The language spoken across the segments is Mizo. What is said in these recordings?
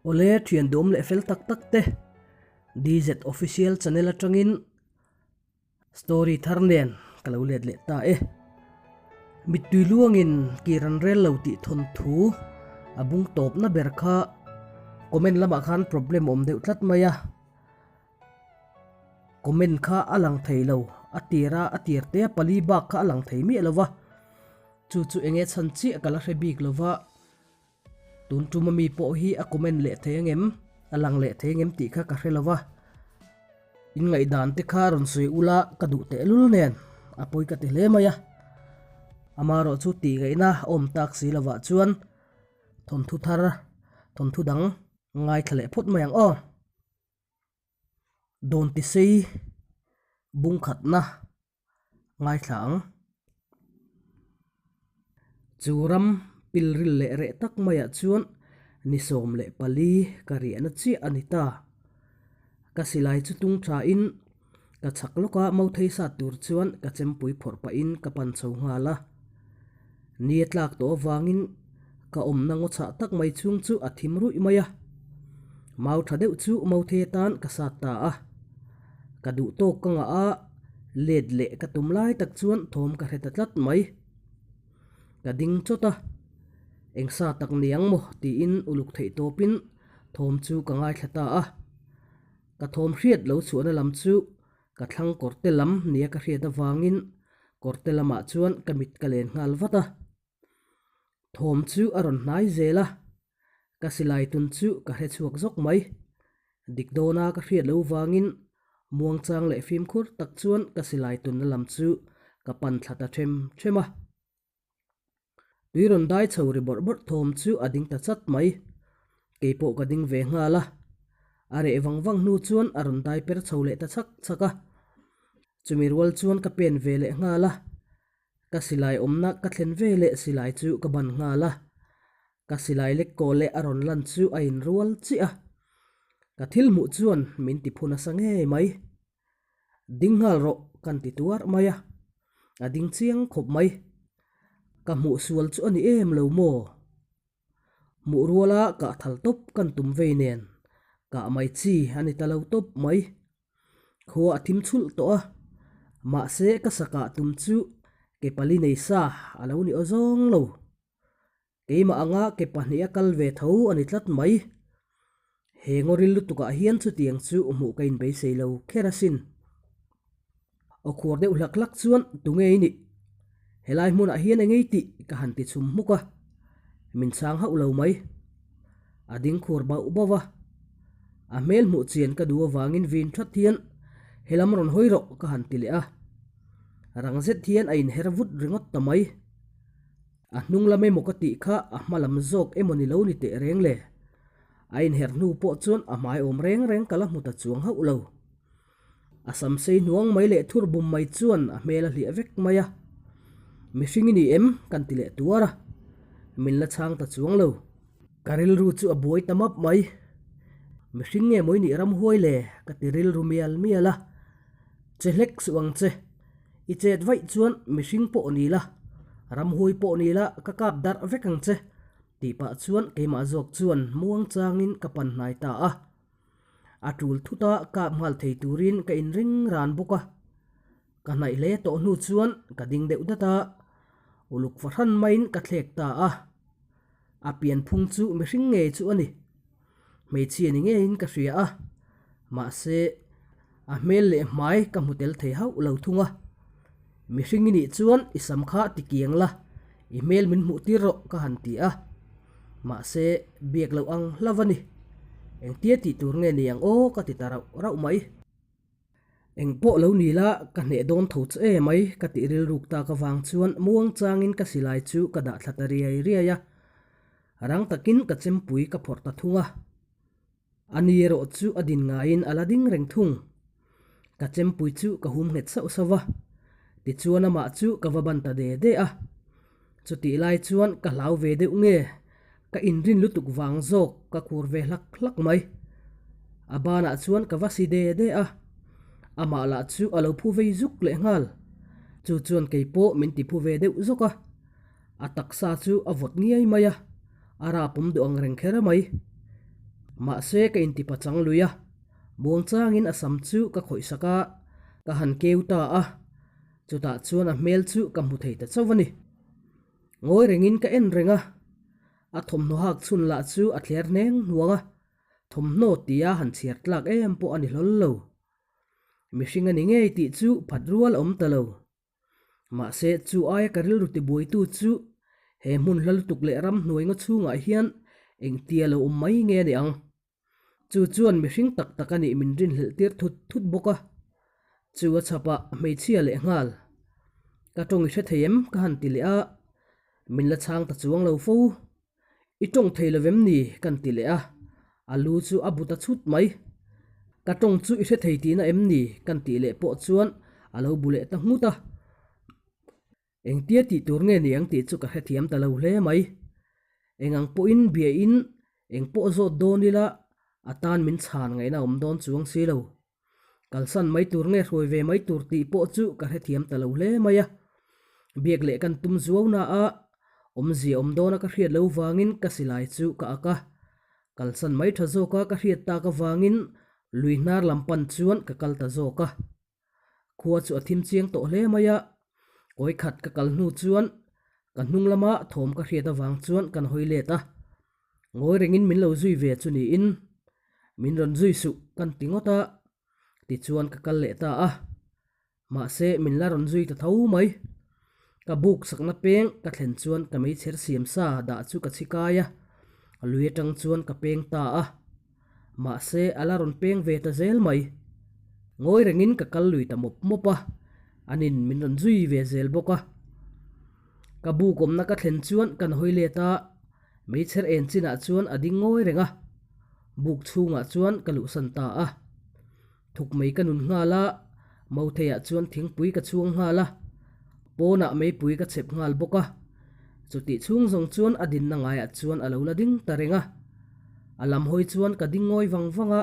Awle thian duam leh fel tak tak te DZ Official channel atangin story thar nen ka lo let leh ta e. Mittui luangin kir an rel lo tih thawn thu a bung tawpna ber kha comment lamah khan problem awm deuh tlat mai a. Comment kha a lang thei lo, a tir a a tir te a pali bak kha a lang thei miah lo va, chu chu enge chhan chiah ka la hre bik lo va, tun tum ami pawh hi a comment leh thei angem, a lang leh thei angem tih kha ka hre lo va, in ngaihdan te kha rawn sawi ula ka duh tehlul nen a pawi ka ti hle mai a, amaherawh chu tih ngaihna a awm tak si lovah chuan thawnthu thar thawnthu dang ngaithla leh phawt mai ang aw. Dawntisei bungkhatna ngaithla ang. Chu ram pilril leh reh tak maiah chuan ni 14 ka riahna chiah a ni ta. Ka silai chu tung thain ka chhak lawka mauthei sat tur chuan ka chempui phawrh pahin ka pan chho nghal a. Ni a tlak tawh avangin ka awmna ngaw chhah tak mai chhung chu a thim ruih mai a. Mau tha deuh chu mauthei atan ka sat ta a. Ka duh tawk ka ngah a, let leh ka tum lai tak chuan thawm ka hre ta tlat mai. Ka ding chawt a, eng sa tak ni ang maw tiin uluk theih tawpin thawm chu ka ngaithla ta a. Ka thawm hriat lo chhuahna lam chu ka thlang kawrte lam nia ka hriat avangin kawrte lamah chuan ka mit ka len nghal vat a. Thawm chu a rawn hnai zel a, ka silai tun chu ka hre chhuak zawk mai. Dik dawna ka hriat lo vangin muangchang leh fimkhur tak chuan ka silai tunna lam chu ka pan thla ta them them a. Tui rawn dai chho ri bawrh bawrh thawm chu a ding ta chat mai. Kei pawh ka ding ve nghal a. A reh vang vang hnu chuan a rawn dai per chho leh ta chhak chhak a. Chumi rual chuan ka pen ve leh nghal a. Ka silai awmna ka thlen ve leh silai chu ka ban nghal a. Ka silai lek kaw leh a rawn lan chu a inrual chiah a. Ka thil hmuh chuan min ti phu nasa ngei mai. Ding nghal rawh kan ti tuar mai a, a ding chiang khawp mai. Ka hmuh sual chu a ni em lo maw? Hmuh ruala kah thal tawp kan tum vei nen kah mai chi a ni ta lo tawp mai. Khua a thim chhulh tawh a, mahse ka sa kah tum chu ke pali nei sa a lo ni aw zawng lo. Keimah anga ke pahnih a kal ve tho a ni tlat mai. He ngawril lutukah hian chutiang chu hmuh ka inbeisei lo kher asin. Aw khuar deuh hlak hlak chuan tunge i nih? Helai hmunah hian engei tih ka han ti chhum hmuk a, min chhang hauh lo mai. A ding khuar bauh bauh a, a hmel hmuh chian ka duh avangin vin that hian helam rawn hawi rawh ka han ti leh a. Rang zet hian a inher vut ringawt ta mai. A hnung lam emaw ka tih kha a hma lam zawk emaw ni lo ni teh reng le. A inher hnu pawh chuan a hmai awm reng reng ka la hmu ta chuang hauh lo. A sam sei hnuang mai leh thur bum mai chuan a hmel a hliah vek mai a. Mihring i ni em? kan ti leh tuar a. Min la chhang ta chuang lo. Ka rilru chu a buai ta map mai. Mihring nge maw i nih ramhuai le? ka ti rilru mial mial a. Che hlek suh ang che. I chet vaih chuan mihring pawh ni la, ramhui pawh ni la ka kap darh vek ang che, tih pah chuan keimah zawk chuan muang changin ka pan hnai ta a. A tul thut a kap nghal thei turin ka inring ran bawk a. Ka hnaih hle tawh hnu chuan ka ding deuh dat a, uluk fahran maiin ka thlek ta a. A pianphung chu mihring ngei chu a ni. Hmeichhia ni ngeiin ka hria a, mahse a hmel leh hmai ka hmu tel thei hauh lo thung a. Mihring i nih chuan i sam kha ti kiang la, i hmel min hmuh tir rawh ka han ti a. Mahse biak loh ang hlauh a ni. Engtia tih tur nge ni ang aw ka ti ta rauh rauh mai. Eng pawh lo ni la, ka hneh dawn tho che e mai, ka tih rilruk tak avang chuan muang changin ka silai chu ka dah thla ta riai riai a. Rang takin ka chempui ka phawrh ta thung a. A ni erawh chu a din ngaiin a la ding reng thung. Ka chempui chu ka hum nghet sauh sauh va, tichuan amah chu ka va ban ta de de a. Chutih lai chuan ka hlau ve deuh nge, ka inrin lutuk vang zawk ka khur ve hlak hlak mai. A banah chuan ka va si de de a, amah lah chu a lo phu vei zuk leh nghal. Chu chuan kei pawh min ti phu ve deuh zawk a, a taksa chu a vawt ngiai mai a, a rap awm duh ang reng kher mai. Mahse ka intipachang lui a, muangchangin a sam chu ka khawihsak a, ka han keu ta a, chutah chuan a hmel chu ka hmu thei ta chauh a ni. Ngawi rengin ka en reng a, a thawmhnaw hak chhun lah chu a thler hneng hnuang a, thawmhnaw tia han chhiar tlak em pawh a ni hlawl lo. Mihring a ni ngei tih chu phat rual a awm ta lo. Mahse, chu aia ka rilru tibuaitu chu he hmun hla lutuk leh ramhnuai ngaw chhungah hian engtia lo awm mai nge a ni ang. Chu chuan mihring tak tak a nih min rinhlelh tir thut thut bawk a. Chu a chhapah hmeichhia leh nghal. Ka tawng i hre thei em? ka han ti leh a, min la chhang ta chuang lo fo. I tawng thei lo vem ni? kan ti leh a, a lu chu a bu ta chhut mai. Ka tawng chu i hre thei tihna em ni? kan tih leh pawh chuan a lo bu leh ta nghut a. Engtia tih tur nge ni ang tih chu ka hrethiam ta lo hle mai. Eng ang pawhin bia in eng pawh zawt dawn ila a tan min chhan ngaihna awm dawn chuang si lo. Kalsan mai tur nge hruai ve mai tur tih pawh chu ka hrethiam ta lo hle mai a. Biak leh kan tum zuau na a, awmzia awm dawna ka hriat lo vangin ka silai chu ka ak a. Kalsan mai tha zawka ka hriat tak avangin lui hnar lam pan chuan ka kal ta zawk a. Khua chu a thim chiang tawh hle mai a, kawi khat ka kal hnu chuan ka hnung lama thawm ka hriat avang chuan kan hawi let a, ngawi rengin min lo zui ve chu niin min rawn zui suh kan ti ngawt a, tichuan ka kal leh ta a, mahse min la rawn zui ta tho mai. Ka buk sakna peng ka thlen chuan ka meichher siam sa dah chu ka chhi kai a, lui atang chuan ka peng ta a. Mahse a la rawn peng ve ta zel mai. Ngawi rengin ka kal lui ta mawp mawp a, anin min rawn zui ve zel bawk a. Ka buk awmna ka thlen chuan kan hawi let a, meichher en chinah chuan a ding ngawi reng a. Buk chhungah chuan ka luhsan ta a. Thuk mai ka nun nghal a, Mautheiah chuan thingpui ka chhuang nghal a, pawnah meipui ka chhep nghal bawk a. Chutih chhung zawng chuan a dinna ngaiah chuan a lo la ding ta reng a. A lam hawi chuan ka ding ngawi vang vang a,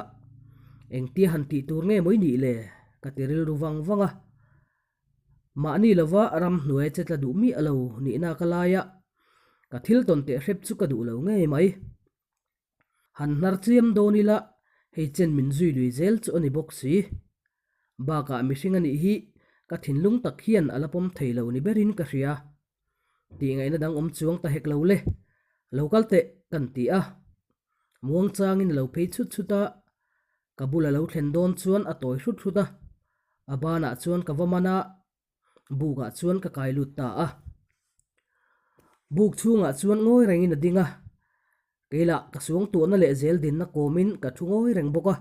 engtia han tih tur nge mawi nih le? ka ti rilru vang vang a. Mahni lova ramhnuai che tla duh miah lo nihna ka lai a, ka thil tawn teh hrep chu ka duh lo ngei mai. Han hnar chiam dawn ila, hei chen min zui lui zel chu a ni bawk si. Bakah mihring a nih hi ka thinlung tak hian a la pawm thei lo ni berin ka hria. Tih ngaihna dang awm chuang ta hek lo le, lo kal teh kan ti a. Muang changin a lo phei chhut chhut a, ka bula lo thlen dawn chuan a tawi hrut hrut a, a banah chuan ka va man a, Bukah chuan ka kai lut ta a. Buk chhungah chuan ngawi rengin a ding a. Keilah ka suang tuahna leh zel dinna kawmin ka thu ngawi reng bawk a.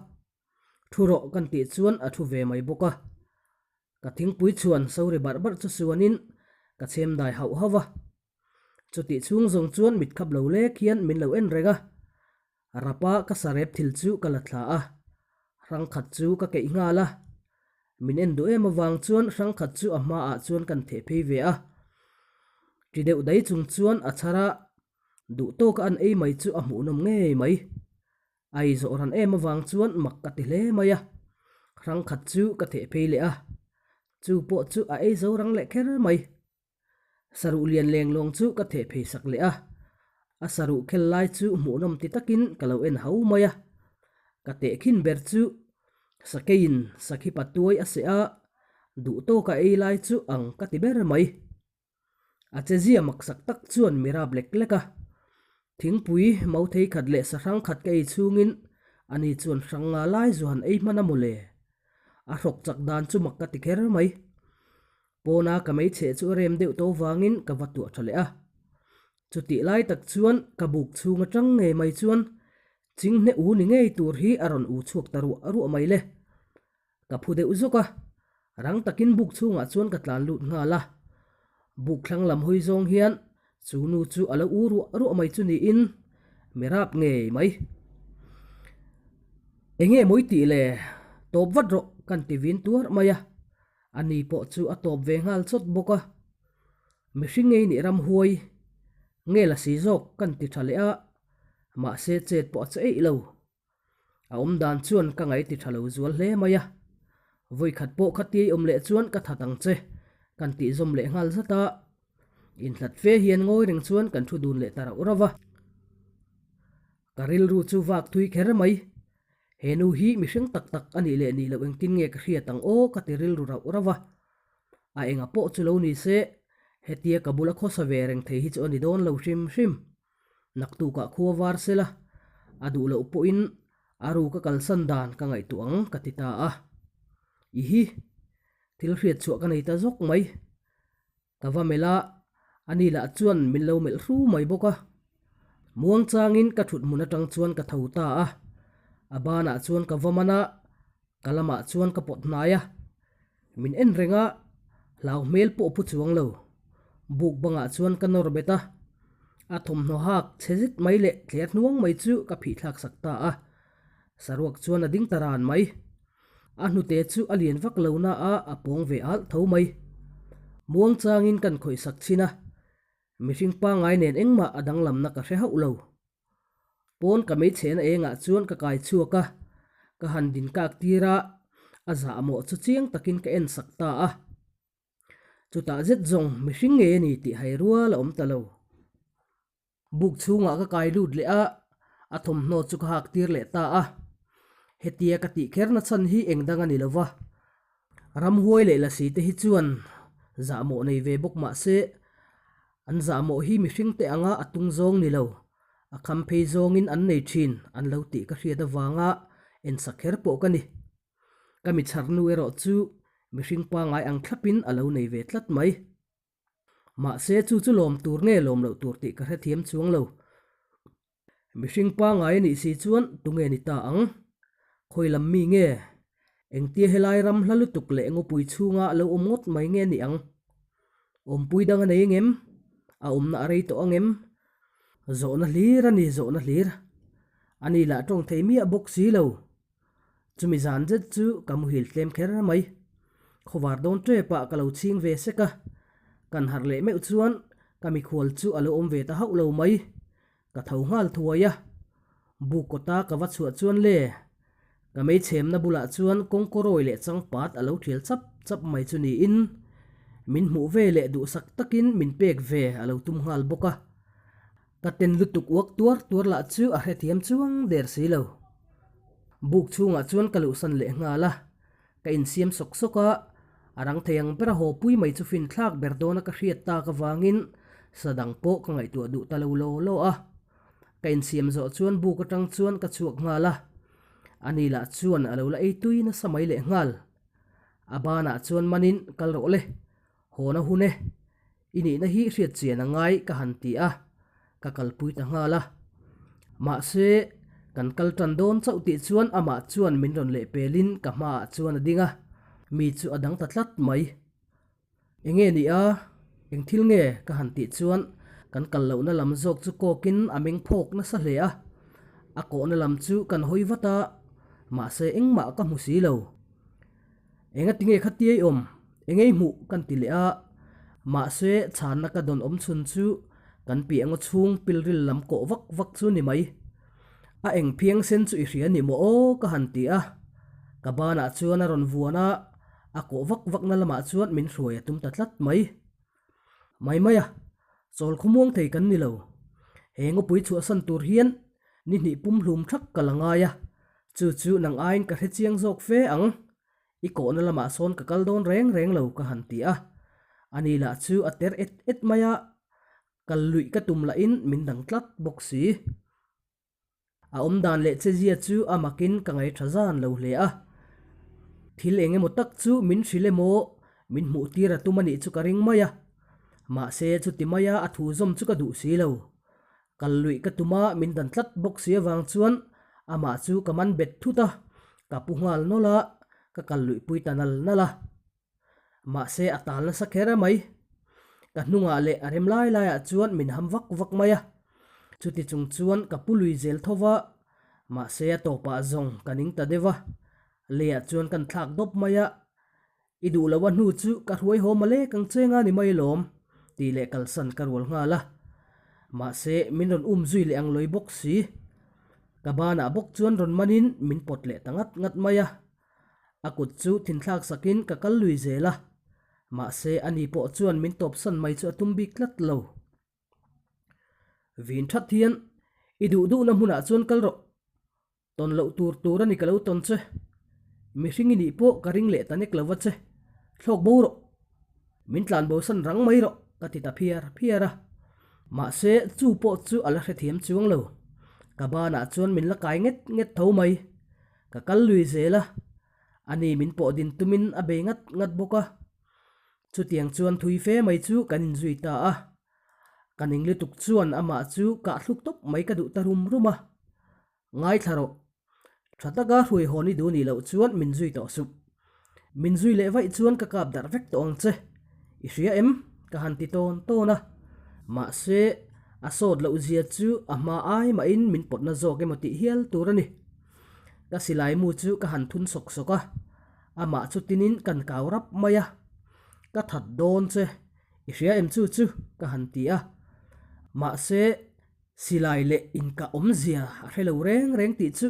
Thu rawh kan tih chuan a thu ve mai bawk a. Ka thingpui chhuan sori barh barh chu suanin ka chhem dai hauh hauh a. Chutih chhung zawng chuan mit khap lo lek hian min lo en reng a. Rapa ka sarep thil chu ka la thla a, hrang khat chu ka keih nghal a. Min en duh em avang chuan hrang khat chu a hmaah chuan kan theh phei ve a. Ṭi deuh dai chung chuan a chhar a, duh tawka an ei mai chu a hmuhnawm ngei mai. A ei zawh ran em avang chuan mak ka ti hle mai a, hrang khat chu ka theh phei leh a, chu pawh chu a ei zo rang leh kher mai. Saruh lian lenglawng chu ka theh phei sak leh a, a saruh khel lai chu hmuhnawm ti takin ka lo en hau mai a. Ka teh khin ber chu sakeiin sakhi patuai a seh a, duh tawka ei lai chu ang ka ti ber mai. A chezia maksak tak chuan mi rap lek lek a, thingpui mauthei khat leh sahrang khat ka ei chhungin ani chuan hrang nga lai zu han ei hman a mawle. A hrawk chak dan chu mak ka ti kher mai. Pawna ka meichhe chu a rem deuh tawh vangin ka va tuah tha leh a. Chutih lai tak chuan ka buk chhung atang ngei mai chuan chinghne u ni ngei tur hi a rawn u chhuak ta ruah ruah mai le. Ka phu deuh zawk a, rang takin buk chhungah chuan ka tlan lut nghal a. Buk thlang lam hawi zawng hian chu nu chu a lo u ruah ruah mai chu niin mi rap ngei mai. Enge mawi tih le, tawp vat rawh kan ti vin tuar mai a. Ani pawh chu a tawp ve nghal chawt bawk a, mihring ngei nih ram huai nge la si zawk kan ti tha leh a, mahse chet pawh a che eih lo. A awm dan chuan ka ngaih ti tha lo zual hle mai a, vawikhat pawh khatia i awm leh chuan ka that ang che kan tih zawm leh nghal zat a, inhlat fe hian ngawi reng chuan kan thu dun leh ta rauh rauh a. Ka rilru chu vak thui kher mai. He nu hi mihring tak tak a nih leh nih loh engtin nge ka hriat ang aw ka ti rilru rauh rauh a. A enga pawh chu lo ni se, hetia ka bula khawsa ve reng thei hi chu a ni dawn lo hrim hrim. Naktukah khua var sela, a duh loh pawhin a ru ka kalsan dan ka ngaihtuah ang ka ti ta a. I hi, thil hriat chhuah ka nei ta zawk mai. Ka va melh a, ani lah chuan min lo melh hru mai bawk a. Muang changin ka thut hmun atang chuan ka tho ta a, a banah chuan ka va man a, ka lamah chuan ka pawt hnai a. Min en reng a, hlau hmel pawh pu chuang lo. Buk bangah chuan ka nawr bet a, a thawmhnaw hak chhe zet mai leh thler hnuang mai chu ka phih thlak sak ta a. Saruak chuan a ding ta ran mai. A hnute chu a lian vak lo na a, a pawng ve alh tho mai. Muang changin kan khawih sak chhin a, mihring pangngai nen engmah a danglamna ka hre hauh lo. Pawn ka meichhehna engah chuan ka kai chhuak a, ka han din kak tir a, a zahmawh chu chiang takin ka en sak ta a. Chutah zet zawng mihring ngei a ni tih hai rual a awm ta lo. Buk chhungah ka kai lut leh a, a thawmhnaw chu ka hak tir leh ta a. Hetia ka tih kher na chhan hi eng dang a ni lo va. Ramhuai leh lasi te hi chuan zahmawh nei ve bawk mah se, an zahmawh hi mihring te anga a tung zawng ni lo, a kham phei zawngin an nei thin an lo tih ka hriat avanga ensak kher pawh ka ni. Ka mi chhar nu erawh chu mihring pangai ang thlapin a lo nei ve tlat mai. Mahse chu chu lawm tur nge lawm loh tur tih ka hrethiam chuang lo. Mihring pangai a nih si chuan tunge ni ta ang? Khawi lam mi nge? Engtia helai ram hla lutuk leh ngawpui chhunga lo awm ngawt mai nge ni ang? Awmpui dang a nei angem? A awmna a rei tawh angem? Zawhna hlir a ni, zawhna hlir. Ani lah tawng thei miah bawk si lo. Chumi zan zet chu ka muhil tlem kher mai. Khawvar dawn tep ah ka lo chhing ve sek a, kan harh leh meuh chuan ka mikhual chu a lo awm ve ta hauh lo mai. Ka tho nghal thuai a, buk kawta ka va chhuah chuan le, ka meichhemna bulah chuan kawngkawrawi leh changpat a lo thial chap chap mai chu niin min hmuh ve leh duhsak takin min pek ve a lo tum nghal bawk a. Ka ten lutuk uak tuar tuar lah chu a hrethiam chuang der si lo. Buk chhungah chuan ka luhsan leh nghal a, ka insiam sawk sawk a, a rang thei ang bera haw pui mai chu fin thlak ber dawna ka hriat tak avangin sa dang pawh ka ngaihtuah duh ta lo law law a. Ka insiam zawh chuan buk atang chuan ka chhuak nghal a, ani lah chuan a lo la ei tui nasa mai leh nghal. A banah chuan manin kal rawh le, Hawn a hun e, i nihna hi hriat chian a ngai ka han ti a, ka kalpui ta nghal a. Mahse, kan kal tan dawn chauh tih chuan amah chuan min rawn lehpelin ka hmaah chuan a ding a, mi chu a dang ta tlat mai. Enge ni a, eng thil nge ka han tih chuan kan kal lohna lam zawk chu kawkin a meng phawk nasa hle a, a kawhna lam chu kan hawi vat a, mahse engmah ka hmu si lo. Engati nge kha tiai awm? Engei hmuh kan ti leh a. Mahse, chhanna ka dawn awm chhun chu kan piah ngaw chhung pilril lam kawh vak vak chu ni mai. A eng phiang sen chu i hria ni maw aw ka han ti a. Ka banah chuan a rawn vuan a, a kawh vak vakna lamah chuan min hruai a tum ta tlat mai. Mai mai a, chawl khawmuang thei kan ni lo. He ngawpui chhuahsan tur hian ni hnih pumhlum thak ka la ngai a, chu chu nang aiin ka hre chiang zawk fe ang. I kawhna lamah sawn ka kal dawn reng reng lo ka han ti a, ani lah chu a ter et et mai a, kal luih ka tum lahin min dang tlat bawk si. A awm dan leh chezia chu a makin ka ngaih tha zan lo hle a. Thil eng emaw tak chu min hrilh emaw min hmuh tir a tum a nih chu ka ring mai a. Mahse chuti maia a thu zawm chu ka duh si lo. Kal luih ka tum a min dan tlat bawk si avang chuan amah chu ka man bet thut a, ka pu nghal nawlh a, ka kal luih pui ta nal nal a. Mahse a tal nasa kher a mai. Ka hnungah leh a rem lai laiah chuan min ham vak vak mai a. Chuti chung chuan ka pu lui zel tho va, mahse a tawpah zawng ka ning ta deuh a. Leiah chuan kan thlak dawp mai a, I duh loh a hnu chu ka hruai haw malek ang che nga ni mai lawm, tih leh kalsan ka rual nghal a. Mahse min rawn um zui leh ang lawi bawk si. Ka banah bawk chuan rawn manin min pawt leh ta ngat ngat mai a. A kut chu thinthlak sakin ka kal lui zel a, mahse ani pawh chuan min tawpsan mai chu a tum bik tlat lo. Vin that hian, I duh duhna hmunah chuan kal rawh. Tawn loh tur tur a ni ka lo tawn che. Mihring i nih pawh ka ring leh ta nek lo va che. Thlawk bo rawh. Min tlan bo san rang mai rawh ka ti ta phiar phiar a. Mahse chu pawh chu a la hrethiam chuang lo. Ka banah chuan min la kai nget nget tho mai. Ka kal lui zel a. Ani min pawh din tumin a bei ngat ngat bawk a. Chutiang chuan thui fe mai chu kan inzui ta a. Ka ning lutuk chuan amah chu kah thluk tawp mai ka duh ta rum rum a. Ngaithla rawh. Tha taka hruai hawn i duh nih loh chuan min zui tawh suh. Min zui leh vaih chuan ka kap darh vek tawh ang che. I hria em? Ka han ti tawn tawn a. Mahse, a sawt loh zia chu a hma ai mahin min pawtna zawk emaw tih hial tur a ni. Ka silai mu chu ka han thun sawk sawk a. Amah chu tinin kan kau rap mai a. Ka that dawn che. I hria em chu chu? Ka han ti a. Mahse, Silai leh inkah awmzia a hre lo reng reng tih chu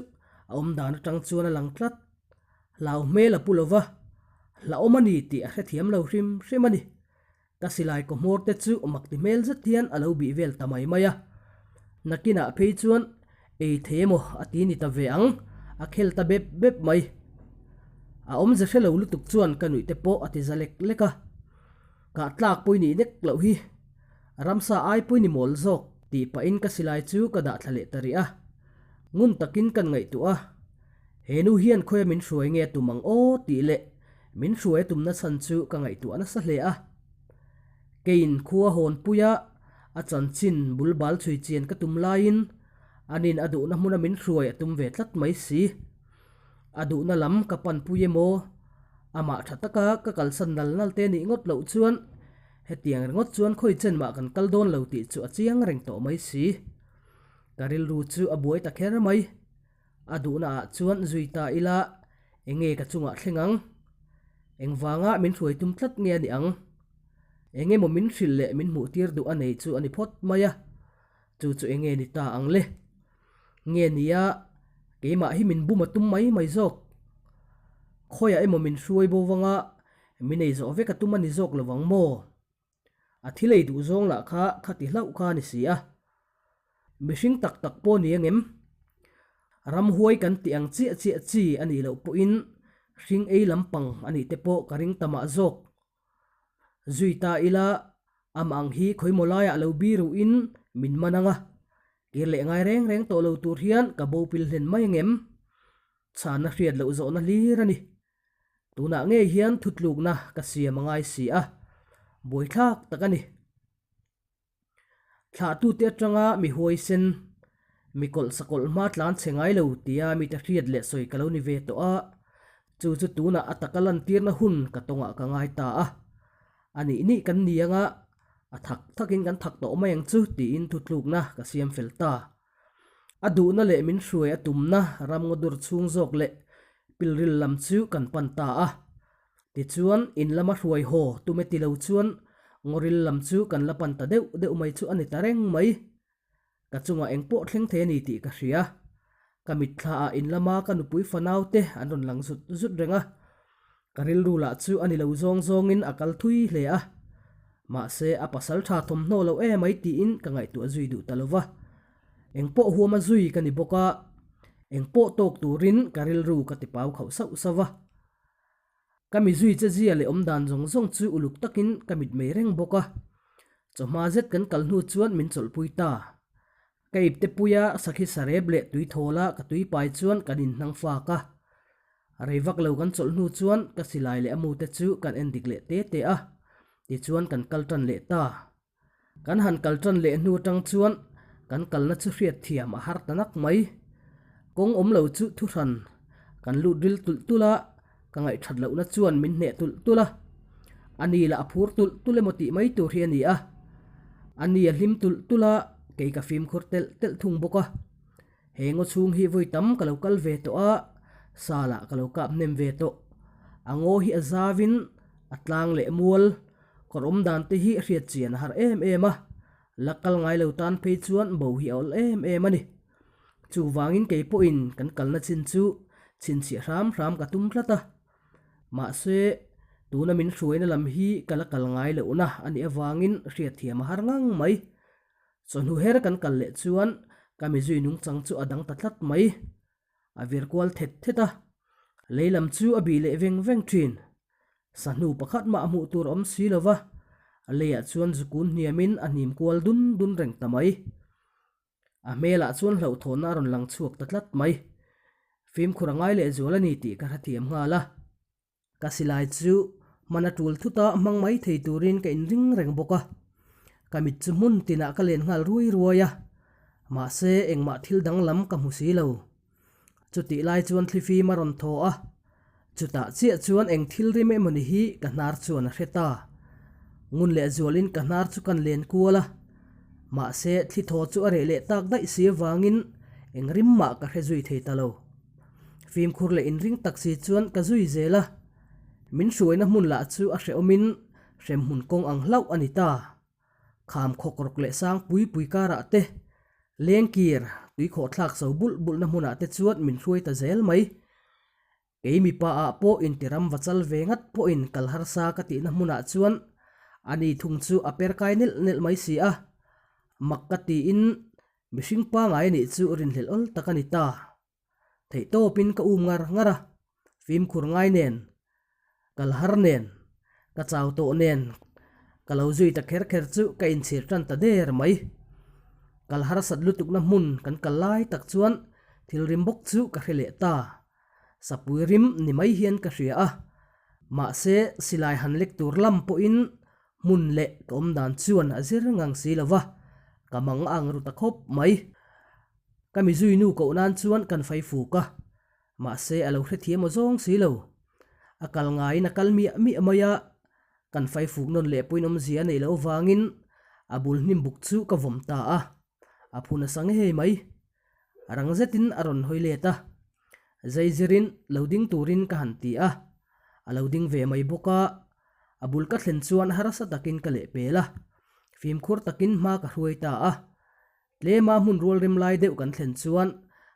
a awm dan atang chuan a lang tlat. Hlau hmel a pu lo va, hlauhawm a ni tih a hrethiam lo hrim hrim a ni. Ka silai kaw hmawr te chu mak ti hmel zet hian a lo bih vel ta mai mai a. Nakinah phei chuan ei thei emaw a ti ni ta ve ang, a khel ta bep bep mai. A awmze hre lo lutuk chuan ka nuih te pawh a ti za lek lek a. Kah tlak pawih nih nek loh hi ramsa ai pawih ni mawl zawk tih pahin ka silai chu ka dah thla leh ta rih a. Ngun takin kan ngaihtuah a, he nu hian khawia min hruai nge a tum ang aw tih leh min hruai a tumna chhan chu ka ngaihtuah nasa hle a. Keiin khua hawnpuia a chanchin bul bal chhui chian ka tum laiin anin a duhna hmuna min hruai a tum ve tlat mai si. A duhna lam ka panpui emaw? Amah tha taka ka kalsan nal nal te nih ngawt loh chuan hetiang ringawt chuan khawi chen mah kan kal dawn lo tih chu a chiang reng tawh mai si. Ka rilru chu a buai ta kher mai. A duhna ah chuan zui ta ila enge ka chungah thleng ang? Engvanga min hruai tum tlat nge a nih ang? Engemaw min hrilh leh min hmuh tir duh a nei chu a ni phawt mai a. Chu chu enge ni ta ang le? Nge nia, keimah hi min bum a tum mai mai zawk. Khawiah emaw min hruai bo vanga min ei zawh vek a tum a ni zawk lo vang maw? A thil ei duh zawng lah kha khati hlauh kha a ni si a. Mihring tak tak pawh ni angem? Ramhuai kan tih ang chiah chiah chi a nih loh pawhin hring ei lampang a nih te pawh ka ring ta mah zawk. Zui ta ila, amah ang hi khawimaw laiah lo biruhin min man ang a, kir leh ngai reng reng tawh lo tur hian ka bo pil hlen mai angem? Chhanna hriat loh zawhna hlir a ni. Tunah ngei hian thutlukna ka siam a ngai si a, buaithlak tak a ni. Thlahtute atanga mi huaisen, mi kawlh sakawlh hma tlan chhe ngai lo tia mite hriat leh sawi ka lo ni ve tawh a, chu chu tunah a taka lantirna hun ka tawngah ka ngai ta a. A nih nih kan ni anga a thak thakin kan thak tawh mai ang chu tiin thutlukna ka siam fel ta. A duhna leh min hruai a tumna ramngaw dur chhung zawk leh pilril lam chu kan pan ta a. Tichuan, in lama hruai haw tume ti lo chuan ngawril lam chu kan la pan ta deuh deuh mai chu a ni ta reng mai. Ka chungah eng pawh thleng thei a ni tih ka hria. Ka mitthla ah in lama ka nupui fanau te an rawn lang zut zut reng a. Ka rilru lah chu a ni lo zawng zawngin a kal thui hle a. Mahse, a pasal tha thawmhnaw lo emai tiin ka ngaihtuah zui duh ta lo va. Eng pawh huama zui ka ni bawk a, eng pawh tawk turin ka rilru ka ti pau khauh sauh sauh va. Ka mi zui che zia leh awmdan zawng zawng chu uluk takin ka mit mei reng bawk a. Chawhma zet kan kal hnu chuan min chawlhpui ta. Ka ipte puia sakhi sarep leh tui thawla ka tui pai chuan kan inhnang fak a. Rei vak lo kan chawlh hnu chuan ka silai leh a mute chu kan en dik leh te te a, tichuan kan kal tan leh ta. Kan han kal tan leh hnu atang chuan kan kalna chu hriat thiam a har ta nak mai. Kawng awm lo chu thuhran kan lut ril tulh tulh a, ka ngaihthat lohna chuan min hneh tulh tulh a. A ni lah a phur tulh tulh emaw tih mai tur hi a ni a. A ni a hlim tulh tulh a, kei ka fimkhur telh telh thung bawk a. He ngaw chhung hi vawi tam ka lo kal ve tawh a, salah ka lo kap hnem ve tawh. A ngaw hi a zavin a tlang leh mual kawr awm dan te hi hriat chian a har em em a, la kal ngai lo tan phei chuan bo hi a awl em em a ni. Chuvangin kei pawhin kan kalna chin chu chhinchhiah hram hram ka tum tlat a. Mahse, tuna min hruaina lam hi ka la kal ngai lohna a nih avangin hriatthiam a har ngang mai. Chawhnu her kan kal leh chuan Ka mizui nungchang chu a dang ta tlat mai. A vir kual thet thet a, lei lam chu a bih leh veng veng thin. Sahnu pakhat mah hmuh tur awm si lo va, leiah chuan zukun hniamin a hnim kual dun dun reng ta mai. A hmelah chuan hlauhthawnna a rawn lang chhuak ta tlat mai. Fimkhur a ngai lehzual a ni tih ka hrethiam nghal a. Ka silai chu hman a tul thut a, hmang mai thei turin ka inring reng bawk a. Ka mit chu hmun tinah ka len nghal ruai ruai a, mahse engmah thil danglam ka hmu si lo. Chutih lai chuan thlifim a rawn thaw a, chutah chiah chuan eng thil rim emawni hi ka hnar chuan a hre ta. Ngun leh zualin ka hnar chu kan len kual a, mahse thli thaw chu a reh leh tak daih si avangin eng rim mah ka hre zui thei ta lo. Fimkhur leh inring tak si chuan ka zui zel a, min hruaina hmun lah chu a hrehawmin hremhmun kawng ang hlauh a ni ta. Kham khawk rawk leh sang pui pui karah te, lengkir, tuikhawh thlak so bulh bulhna hmunah te chuan min hruai ta zel mai. Kei mipa ah pawh intiram va chal ve ngat pawhin kal harsa ka tihna hmunah chuan ani thung chu a per kai nelh nelh mai si a, mak ka tiin mihring pangai anih chu rinhlelh awl tak a ni ta. Theihtawpin ka um ngar ngar a, fimkhur ngai nen, kal har nen, ka chau tawh nen, ka lo zui ta kher kher chu ka inchhir tan ta der mai. Kal harsat lutukna hmun kan kal lai tak chuan thil rim bawk chu ka hre leh ta. Sapui rim ni mai hian ka hria a, mahse silai han lek tur lam pawhin hmun leh ka awm dan chuan a zir ngang si lo va, ka mang ang ru ta khawp mai. Ka mizui nu koh nan chuan kan fai fuk a, mahse a lo hrethiam aw zawng si lo. A kal ngaiin a kal miah miah mai a, kan fai fuk nawn leh pawhin awmzia a neih loh avangin a bul hnim buk chu ka vawm ta a, a phu nasa ngei mai. Rang zetin a rawn hawi let a, zeizirin lo ding turin ka han ti a, a lo ding ve mai bawk a, a bul ka thlen chuan harsa takin ka lehpel a, fimkhur takin hma ka hruai ta a. Tlema hmun rual rem lai deuh kan thlen chuan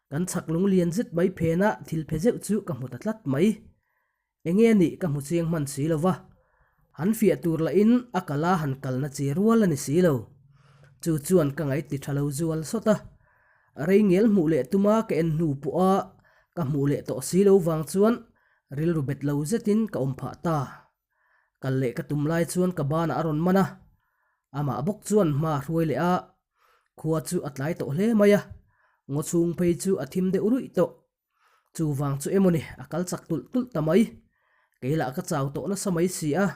kan chhak lung lian zet mai phena thil phe zeuh chu ka hmu ta tlat mai. Enge a nih ka hmu chiang hman si lo va, han fiah tur lahin a kala han kalna chi rual a ni si lo. Chu chuan ka ngaih ti tha lo zual sawt a, rei ngel hmuh leh tuma ka en hnu pawha ka hmuh leh tawh si lo vang chuan rilru bet lo zetin ka awm phah ta. Kal leh ka tum lai chuan ka banah a rawn man a, amah bawk chuan hma a hruai leh a, khua chu a tlai tawh hle mai a, ngaw chhung phei chu a thim deuh ruih tawh. Chuvang chu emawni a kal chak tulh tulh ta mai, kei lah ka chau tawh nasa mai si a,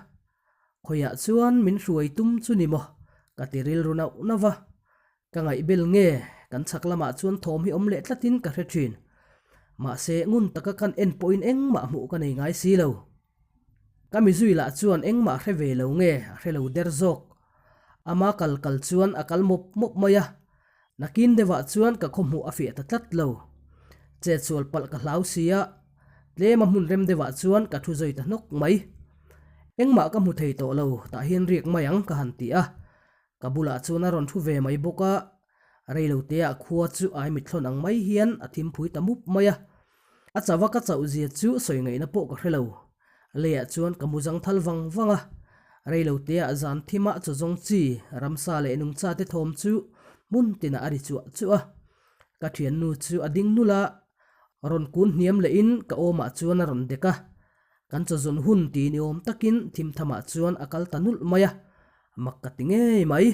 khawiah chuan min hruai tum chu ni maw ka ti rilru nauh nauh va, Ka ngaihbel nge, kan chhak lamah chuan thawm hi awm leh tlatin ka hre thin. Mahse, ngun taka kan en pawhin engmah hmuh ka nei ngai si lo. Ka mizui lah chuan engmah hre ve lo nge a hre lo der zawk. Ama kal kal chuan a kal mawp mawp mai a, nakin deuhah chuan ka khaw hmuh a fiah ta tlat lo. Chetsual palh ka hlau si a, tlema hmun rem deuhah chuan ka thu zui ta hnawk mai. Engmah ka hmu thei tawh lo, tah hian riak mai ang ka han ti a, Ka bulah chuan a rawn thu ve mai bawk a, reiloteah khua chu ai mithlawn ang mai hian a thimphui ta mup mai a. A chauh a ka chauh zia chu sawi ngaihna pawh ka hre lo. Leiah chuan ka mu zang thal vang vang a, reiloteah zan thimah chaw zawng chi, ramsa leh nungcha te thawm chu hmun tinah a ri chuah chuah a. Ka thiannu chu a ding nul a, rawn kun hniam lehin ka awmah chuan a rawn dek a, Kan chawzawn hun ti ni awm takin thim thamah chuan a kal ta nulh mai a, mak ka ti ngei mai.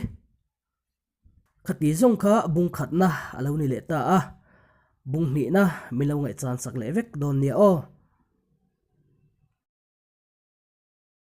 Khati zawng kha bung khatna a lo ni leh ta a, bung hnihna min lo ngaihchan sak leh vek dawn nia aw.